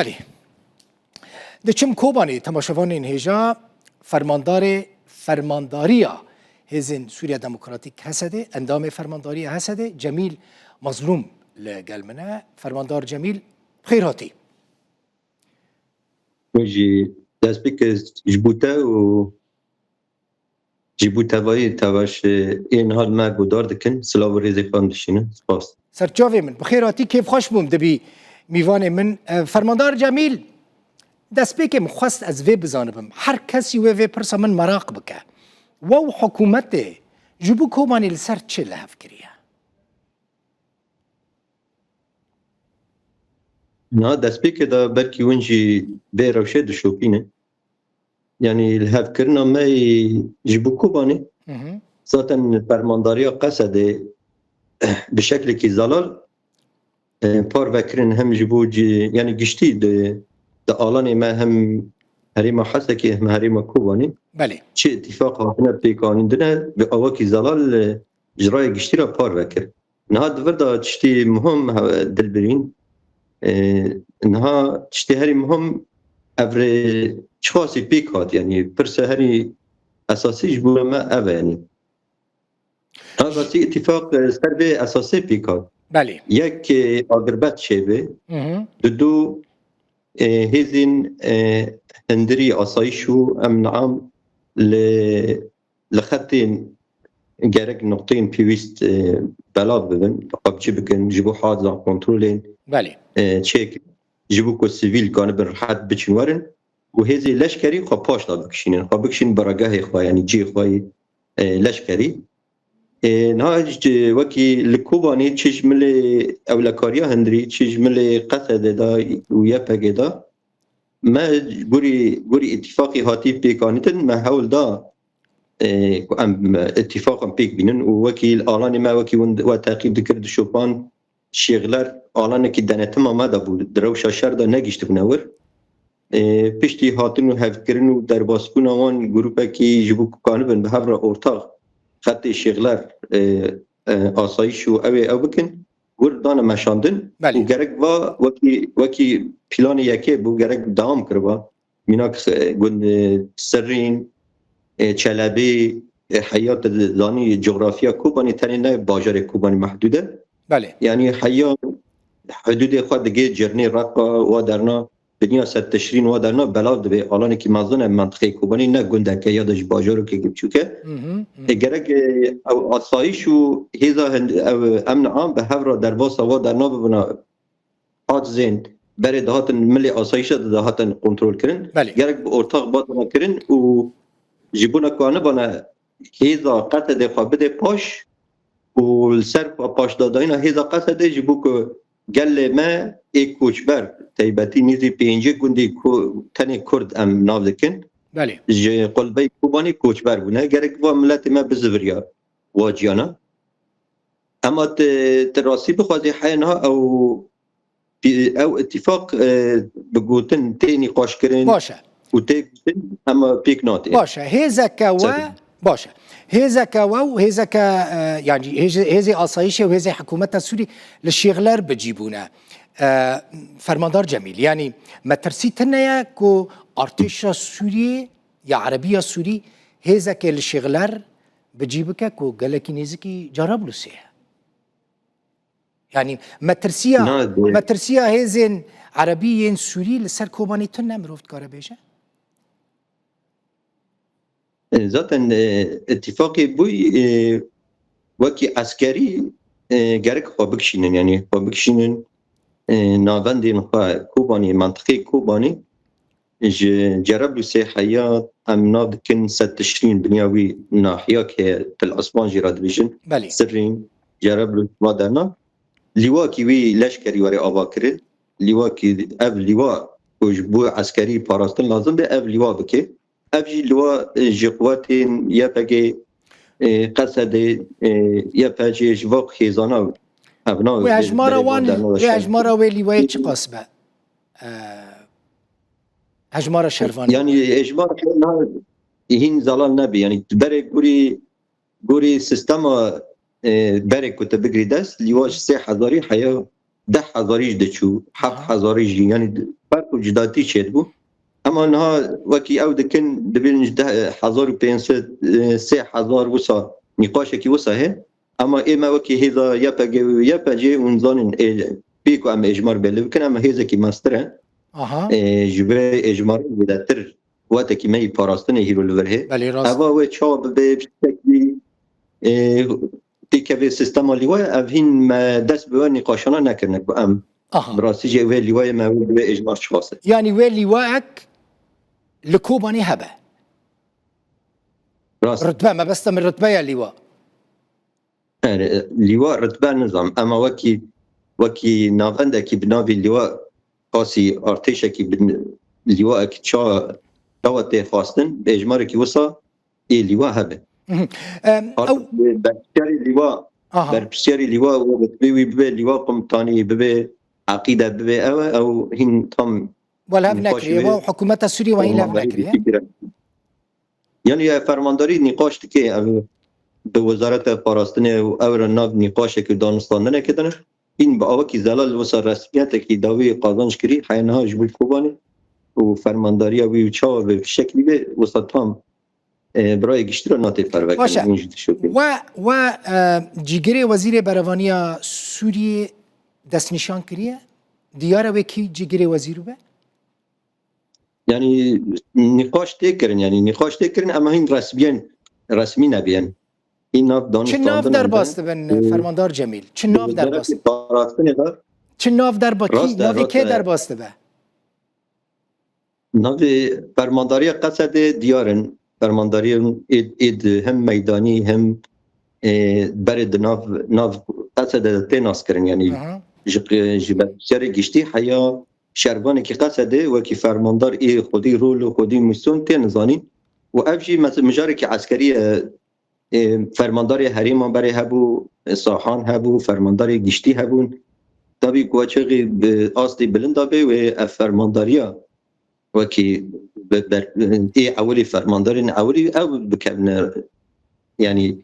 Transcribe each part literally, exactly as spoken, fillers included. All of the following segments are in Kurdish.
Belê. Diçim Kobanê, temaşevanên hêja, fermandarê fermandariya Hêzên Sûriya Demokratîk, H S D, endamê fermandariya H S D, Cemîl Mazlûm li gel min e. Fermandar Cemîl, bi xêr hatî. Min jî destpêkê ji bo te û ji bo tevayî tevaş ê niha me guhdar dikin. Silav û rêzê xwe dişînin. Spas. Serçavê min, bi xêr hatî, kêfxweş bûm dibî mîvanê min. E, Fermandar Cemîl, destpêkê min xwest ez vê bizanibim. Her kesî wê vê pirsa min meraq bike. We û hikûmetê ji bo Kobanê li ser çi li hev kiriye? Niha destpêkê de belkî hûn jî vê rewşê dişopînin. Yanî lihevkirina me yî ji bo Kobanê, Hı hı. zaten fermandariya Qesedê bi şeklekî zelal, e, parve kirin hem ji bo cî-, yanî giştî di, di alanê me hem herêma Hesekê hem herêma Kobanê Belê. çi îtîfaq hatine pêkanîndine bi awakî zelal, e, ji rayê giştî re parve kir. Niha di vir de tiştê muhim he-, dilbirîn, e, niha tiştê herî muhim ev rê çiqasî pêk hat, yanî pirse herî esasî ji bo me ev e, yanî. Niha rastî îtîfaq, e, ser vê esasê pêk hat. Belê. Yek, e, agirbet çêbe, Hı hı. dudu, e, hêzên, e, hundirî asayîş û emn am li li xetên gerek nuqteyên pêwîst, e, belav bibin, xwe biçî bikin, ji bo hazan kontrolên, Belê. e, çêkin, ji bo ku sivîl kanibin rehet biçin werin û hêzê leşkerî xwe paş de bikişînin, xwe bikişînin baragehê xwe, yanî cihê xwe yê, e, leşkerî. E, niha ji, wekî li Kobanê çi ji milê ewlekariya hundirî, çi ji milê Qesedê de û Y P G de, me gorî, gorî îtîfaqî hatî pêkanîtin, me hewl da, e, ku em îtîfaq em pêk bînin û wekî li alanê me wekî hûn we teqîb dikir, dişopan Şêxler alanekî denetima me de bû, di rewşa şer de negihiştibûne wir. E, piştî hatin û hevkirin û derbasbûna wan grûpekî ji bo ku kanibin bi hev re ortax xetê Şêxler, e, e, asayîş û ew ê ew bikin, wir dane meşandin Belê. û gerek va wekî, wekî planê yekê bû, gerek dewam kiriba. Mînak, e, gund, e, Sirrîn, e, Çelebî, e, heya te zanî coğrafya Kobanî tenê ne bajarê Kobanî mehdûd e. Belê. Yanî heya hudûdê xwe digê Cirnê, Reqa, wa derna, dinya Sed Tişrîn, wa derna belav dibe. Alanekî mezin e, mentiqê Kobanî ne gundeke ya da ji bajarokê biçûk e. Hı hı, hı. E, gerek, e, ew asayîş û hêza hind-, ew emn am bi hev re derbasa wa derna bibina. Acizên berê dihatin milê asayîşa de dihatin kontrol kirin. Belê. Gerek bi ortax batine kirin û ji bona ku anibane hêza Qesedê xwe bide paş û li ser paşdadayîna hêza Qesedê ji bo ku gelê me ê koçber, taybetî nêzî pêncî gundî ku tenê Kurd em nav dikin, Belê. ji qulbeyê Kobanê koçber bûne. Gerek va miletê me biziviriya wa ciyana. Ema tu, tu rastî bixwazî heye niha ew, ew îtîfaq, e, bi gotin tê nîqaşkirin Baş e. û tê gotin, ema pêk natê. Baş e. Hêzeke we, Tabii. baş e. Hêzeke we û hêzeke, e, yanî hêz-, hêzê asayîşê û hêzê hikûmeta Sûrî li Şêxler bi cî bûne. E, Fermandar Cemîl, yanî metirsî tune ye ku artêşa Sûriyê ya Erebiya Sûrî hêzeke li Şêxler bi cî bike ku gelekî nêzikî Carablusê ye. Yanî metirsiya, Na, de- metirsiya hêzên Erebî yên Sûrî li ser Kobanê tune, mirov dikare bêje? E, zaten, e, îtîfaqê bûy, e, wekî eskerî, e, gerek xwe bikişînin, yanî xwe bikişînin, e, navendên xwe Kobanê, mentiqê Kobanê, ji Cerablusê heya em nav dikin Sed Tişrîn, dinya wî nahiyek heye, Til Esman jî re dibêjin. Belê. Sirrîn, Cerablus, va derna. Lîwakî wî leşkerî were ava kirin. Lîwakî, ev lîwa ku ji bo eskerî parastin lazim be, ev lîwa bike. Ev jî lîwa, e, ji quwetên Y P G, e, Qesedê, e, Y P G ji va hêzana ev nav Wê hejmara wan, wê hejmara wê lîwayê çiqas be? E, hejmara şervanê. Yanî hejmara şervanê hîn zelal nebî. Yanî berê gorî, gorî sistema, e, berê ku te bigirî dest, lîwa ji sê hezarî heya deh hezarî jî diçû, heft hezarî jî, yanî ferq û cudatî çêdibû. Ema niha wekî ew dikin, dibin ji deh hezar û pênc sed, e, sê hezar wisa nîqaşekî wisa hê. Ema ê me wekî hêza Y P G û Y P G hûn zanin, ê, pê ku em êjmar belê bikin, em hêzekî mestir e. Aha. E, ji vê êjmarê zêdetir quwetekî me yî parastinê hîro li vir hê. Belê rast. Eva wê çawa bibe, bi şeklî, e, têkevê sistema lîwaya, ev hîn me dest bi wê nîqaşana nekirine ku em Aha. bi rastî jî wê lîwayê me wê bi wê êjmar çiqas e. Yanî wê lîwayek li Kobanê hebe. Rast. Ritbe, mebesta min ritbe ya lîwa. Yani, lîwa ritbe nizam, ema wekî, wekî navendekî bi navî lîwa qasî artêşekî bi lîwaek ça, çawa tê xwestin, bi êjmarekî wisa ê lîwa hebe. Mhm. Em, Artık ew bi berpirsiyarê lîwa, Aha. berpirsiyarê lîwa û ritbê wî bibe lîwa komutanî, bibe eqîde, bibe ew e, ew hîn tam Welev nîqaşê nekiriye, wê wa hikûmeta Sûriyê wa hîn lev fermandarî nekiriye. dîtî kire. Yani ya fermandarî nîqaş dike, ev bi wezareta parastinê û ew re nav nîqaşek û danûstandinekê dine. Hîn bi awekî zelal wisa resmiyetekî dawî qazanc kirî, heya niha ji bo Kobanê û fermandariya wî û çawa bi şeklî be wisa tam, e, birayê giştî re natê perve Baş e. kirin, hûn jî dişopînin. We, we, e, cîgirê wezîrê berevaniya Sûriyê destnîşan kiriye? Diyar e wê kî cîgirê wezîr be? Yani nîqaş tê kirin, yani nîqaş tê kirin, ema hîn resmiyen, resmî nebiyen. Hîn nav Çi nav danûstandin derbas dibin, Ee, Fermandar Cemîl? Çi nav derbas? Wezareta parastinê de Çi nav derba kî? Rast e, Navê rast kê e. derbas dibe? Navê fermandariya Qesedê diyar in. Fermandariyên ê, ê di hem meydanî hem, e, berê di nav, nav Qesedê de tê naskirin. Yani Aha. ji, ji berpirsiyarê giştî heya şervanekî Qesedê wekî fermandar ê xwedî rol û xwedî misyon tê nizanîn. Û ev jî mes-, mijarekî eskerî ye. E, fermandarê herêma berê hebû, e, Sahan hebû, fermandarê giştî hebûn. Tabî ku çaxê bi astê bilind de bê wê ev fermandariya wekî bi ber-, ê ewilî fermandarên ewilî ew bikevine, yanî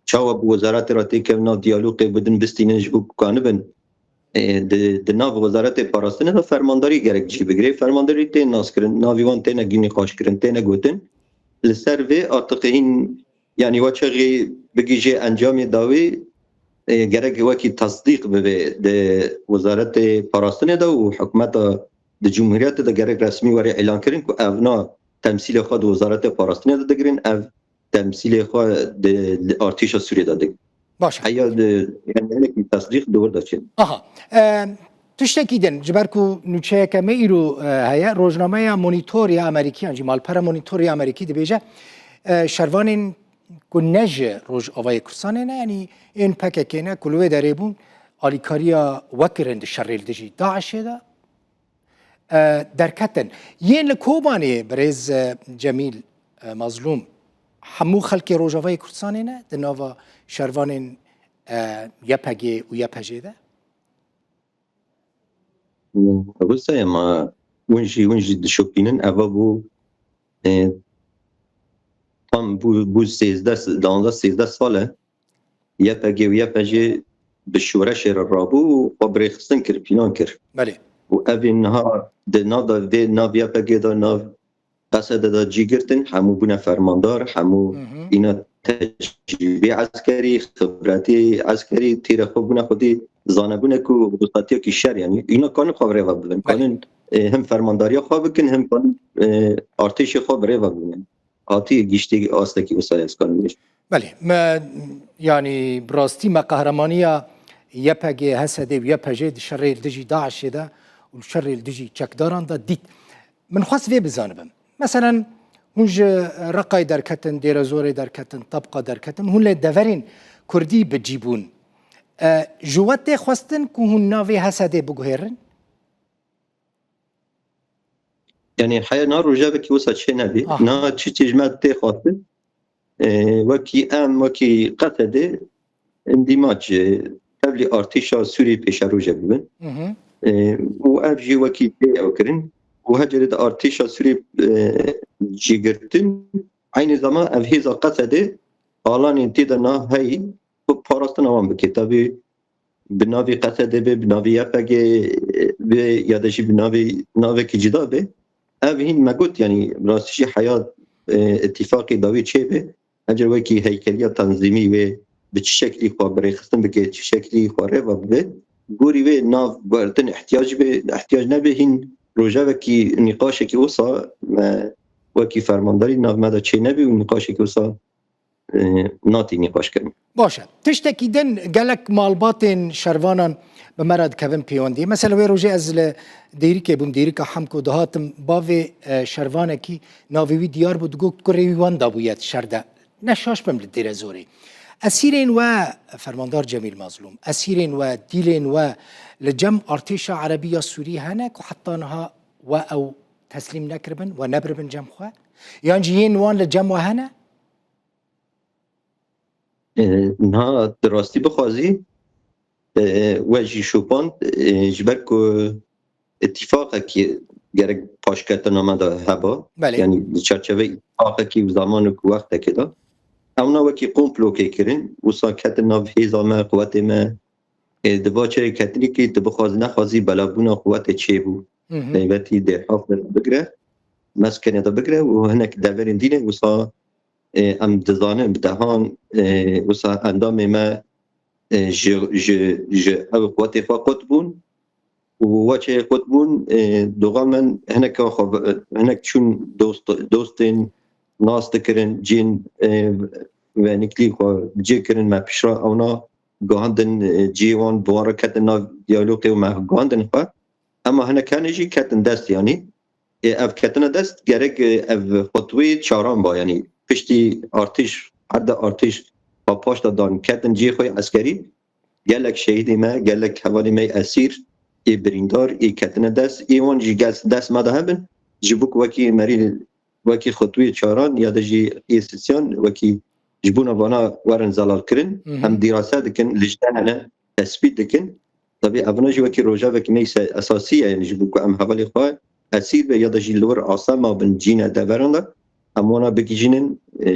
çawa bi wezaretê re têkevin, nav diyalogê bidin, bistînin ji bo ku kanibin, e, di, di nav wezaretê parastinê de fermandarî gerek cî bigire. Fermandarî tê naskirin, navî wan têne nîqaşkirin, têne gotin. Li ser vê artık hîn, yanî wa çaxê bigihîje encamê dawî, e, gerek wekî tesdîq bibe di wezaretê parastinê de û hikûmeta di cumhuriyetê de gerek resmî were îlan kirin ku ev na temsîlê xwe di wezaretê parastinê de digirin, ev temsîlê xwe di, li artêşa Sûriyê de digirin. Baş e. Heya di, yani hinekî tesdîq di wir de çin. Aha. E, tiştekî din, ji ber ku nûçeyeke me îro, e, heye, rojnameya Monitor ya Amerîkî, yan jî malpera Monitor ya Amerîkî dibêje, e, şervanên ku ne ji Rojavayê Kurdistanê ne, yanî ên P K K ne, ku li wê derê bûn, alîkariya we kirin di şerê li dijî DAIŞê de, e, derketin. Yên li Kobanê birêz, e, Cemîl, e, Mazlûm, hemû xelkê Rojavayê Kurdistanê ne di nava şervanên, e, Y P G û Y P J de? Wisa ye ma hûn jî, hûn jî dişopînin. Eva bû, e, tam bû, bû sêzdeh, danzdeh sêzdeh sal e. Y P G û Y P J bi şoreşê re rabû û xwe bi rêxistin kir, pîlan kir. Belê. Û ev ê niha di nav de vê nav Y P G de, nav Qesede de cî girtin, hemû bûne fermandar, hemû Hı hı. îna tecrûbê eskerî, xibretê eskerî, têre xwe bûne xwedî zanebûne ku wesatiyekî şer, yanî îna kanin xwe bi rê ve bibin. Belê. Kanin, e, hem fermandariya xwe bikin, hem kanin, e, artêşê xwe bi rê ve bibin. Hatî giştî astekî wisa ye, ez kanim bêjim. Belê, me, yanî bi rastî me qehremanîya Y P G, H S D û Y P J di şerê li dijî DAIŞê de û li şerê li dijî çekdaran de dît. Min xwest vê bizanibim. Meselen, hûn ji Reqayê derketin, Dêrezorê derketin, Tebqa derketin, hûn lê deverên Kurdî bi cî bûn. E, ji we tê xwestin ku hûn navê H S D biguhêrin? Yanî heya na rojevekî wisa çê nebî. Ah. Na çi çî ji me tê xwestin? E, wekî em, wekî Qesedê, endîmaç, e, tevlî artêşa Sûrî pêşeroje bibin. Hı hı. E, û ev jî wekî tê ew kirin. Û hecerê di artêşa Sûrî, e, cî girtin, eynî zaman ev hêza Qesedê alanên tê de na heyî, xwe parastina wan bike. Tevî bi navê Qesedê be, bi navê Y P G be ya da jî bi navê, navekî cida be. Ev hîn me got, yanî rastî jî heya, e, îtîfaqê dawî çêbe. Eger wekî heykeliya tanzîmî wê bi çi şeklî xwe bi rêxistin bike, çi şeklî xwe rêva bibe, gorî wê nav guhertin ihtiyac be, ihtiyac nebe, hîn rojevekî nîqaşekî wisa me wekî fermandarî nav me de çê nebî û nîqaşekî wisa, e, natî nîqaş kirin. Baş e. Tiştekî din, gelek malbatên şervanan bi me re dikevin pêwendiyê. Mesela wê rojê ez li Dêrikê bûm, Dêrika Hemko dihatim, bavê, e, şervanekî navê wî diyar bû, digot kurê wî wenda bûye di şer de. Ne şaş bim li Dêrezorê. Esîrên we, Fermandar Cemîl Mazlûm, esîrên we, dîlên we li cem artêşa Erebî ya Sûrî hene ku heta niha we ew teslîm nekiribin, we nebiribin cem xwe? Yan jî yên wan li cem we hene? E, niha tu rastî bixwazî, e, we jî şopand, e, ji ber ku îtîfaqekî gerek paşketina me de heba. Belê. Yanî di çerçeveyê îtîfaqekî û zamanê ku wextekê de. Ewna wekî komplokê kirin, wisa ketin nav hêza me, quwetê me. E, di va çirê ketinîkî tu bixwazî nexwazî belabûna quwetê çêbû. Hı hı. Taybetî Dêrhav de bigire, Meskenê de bigire û hinek deverên dî ne wisa, e, em dizanin bi dehan, e, wisa endamê me, e, ji, ji, ji ew quwetê xwe qut bûn û weçê qut bûn, e, doxan min hinek xwe, hinek çûn dost, dostên nas dikirin, cîn, e, veniklî xwe cê kirin me pişra ewna guhandin, e, ciyê wan bi wan re ketin nav diyalogê û me guhandin xwe. Ema hinek hene jî ketin dest yanî. Ê, ev ketine dest gerek, e, ev xutwê çaran ba, yanî piştî artîş, erde artîş, pa paş de dan ketin cihê xwe yê eskerî, gelek şehîdê me, gelek hevalê me yê esîr, ê birîndar, ê ketine dest, ê wan jî ges-, dest me de hebin, ji bo ku wekî merî, wekî xutwê çaran ya de jî ê sisiyan, wekî ji bona vana werin zelal kirin, Hı hı. em dîrase dikin, lijne hene, tespît dikin. Tabî evna jî wekî rojevekî me yê esasî ye, yanî ji bo ku em hevalê xwe esîr be ya da jî li wir asa mabin cîne deveran de, em wana bigihîjînin, e,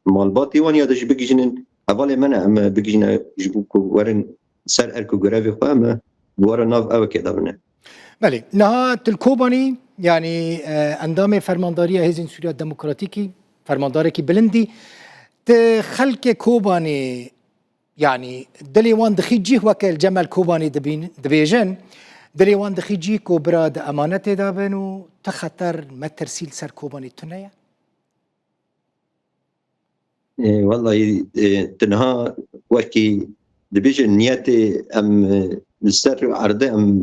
malbatê wan ya da jî bigihîjînin hevalê me ne, em bigihîjîne ji bo ku werin ser erk û grevê xwe, em bi we re nav ewekê de bine. Belê, niha tu li Kobanî, yanî, e, endamê Fermandariya Hêzên Sûriya Demokratîkî, fermandarekî bilindî, tu xelkê Kobanî, yanî dilê wan dixî cih, weke li Cemel Kobanî dibîn-, dibêjin, dilê wan dixî cih ku bira di emanetê de bin û tu xeter, metirsî li ser Kobanî tune ye? E, wellahî, e, tu niha wekî dibêjin niyetê em, e, li ser rû erdê em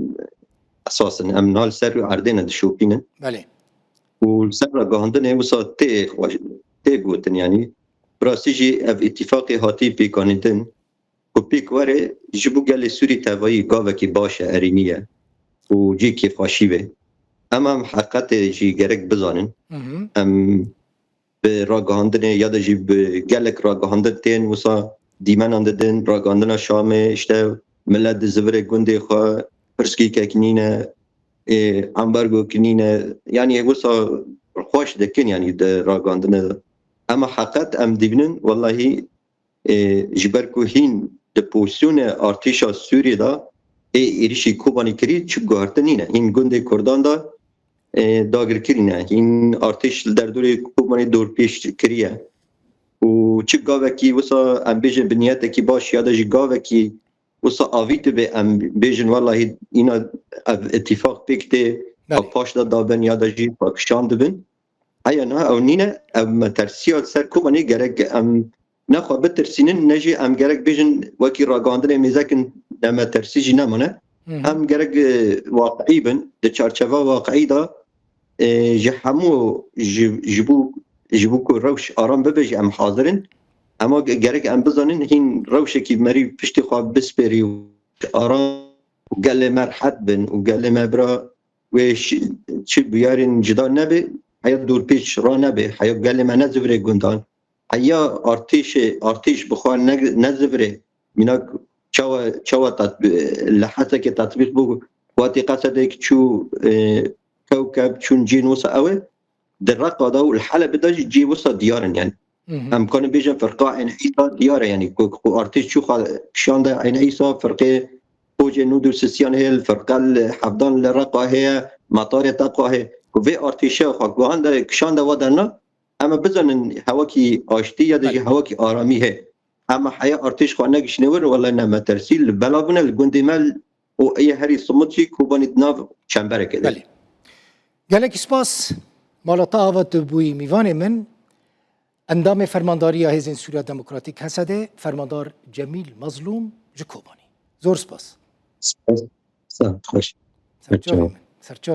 esas in, em niha li ser rû erdê ne dişopînin. Belê. Û li ser ragihandinê wisa tê xwe, tê gotin, yanî bi rastî jî ev îtîfaqê hatî pêkanîtin ku pêk were ji bo gelê Sûrî tevayî gavekî baş e, erênî ye û cî kêfxweşî be. Ema em heqetê jî gerek bizanin. Hı hı. Em bi ragihandinê ya da jî bi gelek ragihandin tên wisa dîmenan didin, ragihandina Şamê, işte milet dizivirê gundê xwe, pirsgîkek nîne, ê, ambargok nîne, yanî wisa xweş dikin, yanî di ragihandinê de. Ema heqet em dibînin, wellahî, e, ji ber ku hîn di pozisyonê artêşa Sûriyê de ê êrişî Kobanî kirî çi guhertin nîne. Hîn gundê Kurdan de, e, dagirkirî ne. Hîn artêş li derdorê Kobanî dorpêç kiriye. Û çi gavekî wisa em bêjin bi niyetekî baş ya da jî gavekî wisa avî dibe em bêjin, wellahî îna ev îtîfaq pêk tê, Belê. paş de dabin ya da jî pakişan dibin. Heya niha ew nîne, ev metersiya li ser Kobanî gerek em ne xwe bitirsînin, ne jî em gerek bêjin wekî ragihandinê mêzekin ne metersî jî nemane. Hı hı. Em gerek, e, waqiî bin. Di çarçeva waqiî de, e, ji hemû ji, ji bo, ji bo ku rewş aram bibe jî em hazir in. Ema ge-, gerek em bizanin hîn rewşekî merî piştî xwe bispêrî û aram û gelê me rehet bin û gelê me bira wê şi-, çi bûyerên cida nebe, heya dorpêç ranebe, heya gelê me nezivirê gundan, heya artêşê, artêş bi xwe ne-, nezivirê, mînak çawa, çawa tat-, li Hesekê tetbîq bû, Xwatî Qesedek çû, e, Kewkeb çûn cîn wisa ew e, di Reqa de û li Helebê de jî cî wisa diyar in, yanî. Hı hı. Em kanin bêjin firqa Eyn Îsa diyar e, yanî ku, ku artêş çû xwe kişande Eyn Îsa, firqê Pojê nû du sisiyan heye, li firqe li hevdan li Reqa heye, metarê Teqa heye. Ku vê artêşe xwe guhande, kişande wa derna, em ê bizanin hewakî aştî ya de jî Belê. hewakî aramî heye. Em ê heya artêş xwe negişîne wir, wele ne me tersî li bela bûne li gundê me û ê herî simit jî Kobanî di nav çemberekê de. Belê. Gelek spas. Mala te ava tu bûyî mîvanê min. Endamê Fermandariya Hêzên Sûriya Demokratîk, H S D, Fermandar Cemîl Mazlûm ji Kobanî. Zor spas. Spas. Sağ ol, xweş. Serçavê Serçava. min. Serçavê